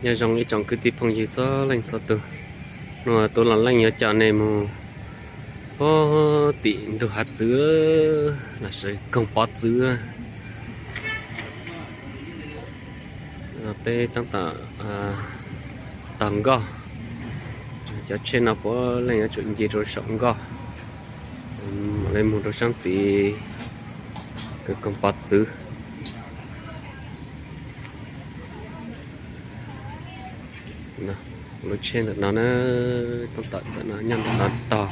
Nyob zoo ib tsoom kwv tij phooj ywg txhua leej txhua tus, hnub no Tub Los Leej yuav coj nej mus puag tim ntug hav txwv los sis koog pov txwv. Peb tab tom tog nkoj, cov tsheb no puav leej yuav tsum nce rau saum nkoj, mam li mus rau sab tid koog pov txwv. Lub tsheb ntawm no na, tab tom ntawm no nyob ntawm no tog.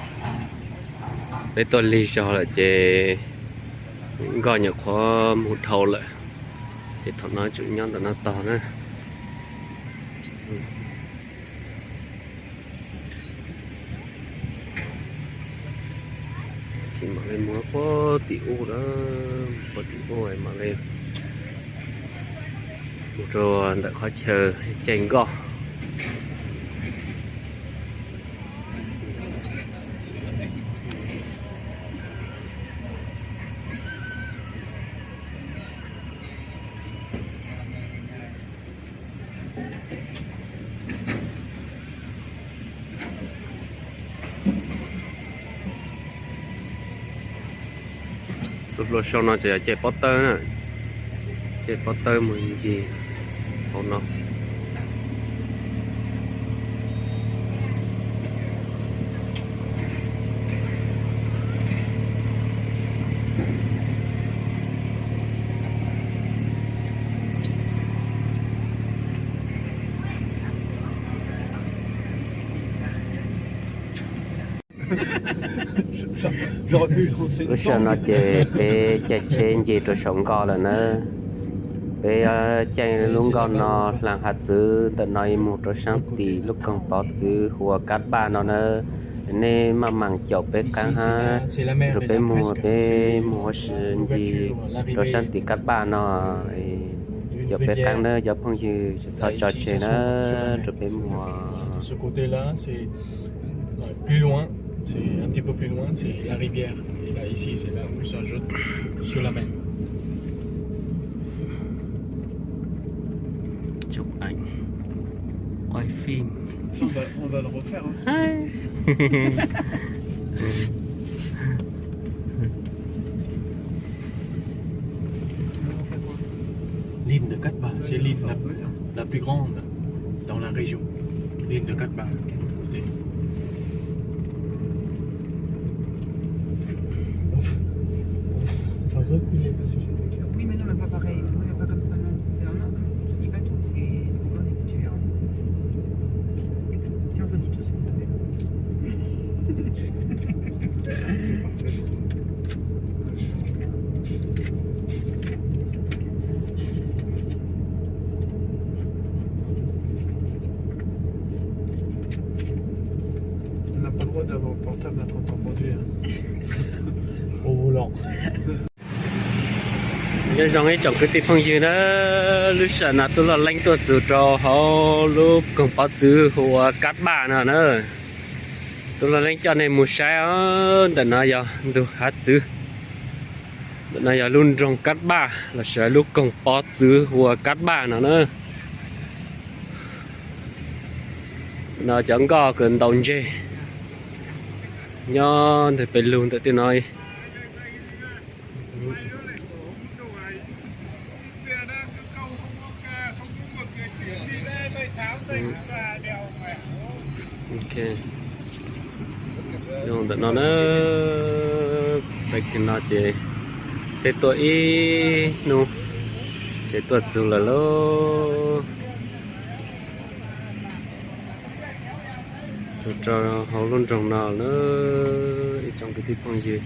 Peb tuaj lig zog lawm ces nkoj nyuam qhuav mus dhau lawm, ces thaum no tsum nyob ntawm no tog na. Ces mam li mus puag tim ub na, puag tim ub mam li mus rau ntawm qhov chaw caij nkoj. Tus hluas sau no ces yog caij pob tawb na, caij pob tawb mus ncig hauv no. Lub sij hawm no ces peb caij tsheb ncig rau saum nkoj lawm na. Peb caij lub nkoj no hla hav txwv ntawm no mus rau sab tim lub koog pov txwv hu ua Kab Paj no na. Nej maj mam caum peb qab hab, rau peb mus, peb mus ua si ncig rau sab tim Kab Paj no. Caum peb qab na cov phooj ywg, txhob tso tseg na, rau peb mus. Plus loin, c'est un petit peu plus loin, c'est la rivière. Et là, ici, c'est là où ça joue sur la mer. Chụp ảnh, quay phim. Ça, on va, on va le refaire, hein. L'île de Katba, c'est l'île la, la plus grande dans la région. L'île de Katba, de l'autre côté. Ouf. Ouf. Enfin, reculez, parce que j'ai peur. Oui, mais non, mais pas pareil. Oui, pas comme ça, non. C'est vraiment, je dis pas tout, c'est dans les cultures. Tiens, ça dit tout ce qu'on avait. On n'a pas le droit d'avoir le portable à trente ans conduit, hein. Au volant. Nyob zoo ib tsoom kwv tij phooj ywg na, lub sij hawm no Tub Loj Leeb tuaj txug rau hauv lub koog pov txwv hu ua Kab Paj no na. Tub Loj Leeb coj nej mus saib os, ntawm no yog ntug hav txwv. Ntawm no yog lub nroog Kab Paj los sis lub koog pov txwv hu ua Kab Paj no na. No cov nkoj kws ntaus ntseg nyob ntawm pem lug ntawm tej no. Ok, zoo ntawm no na, pem kag no ces peb tuaj ib hnub ces tuaj txug lawm lauj. Txug rau hauv lub nroog no na, ib tsoom kwv tij phooj ywg.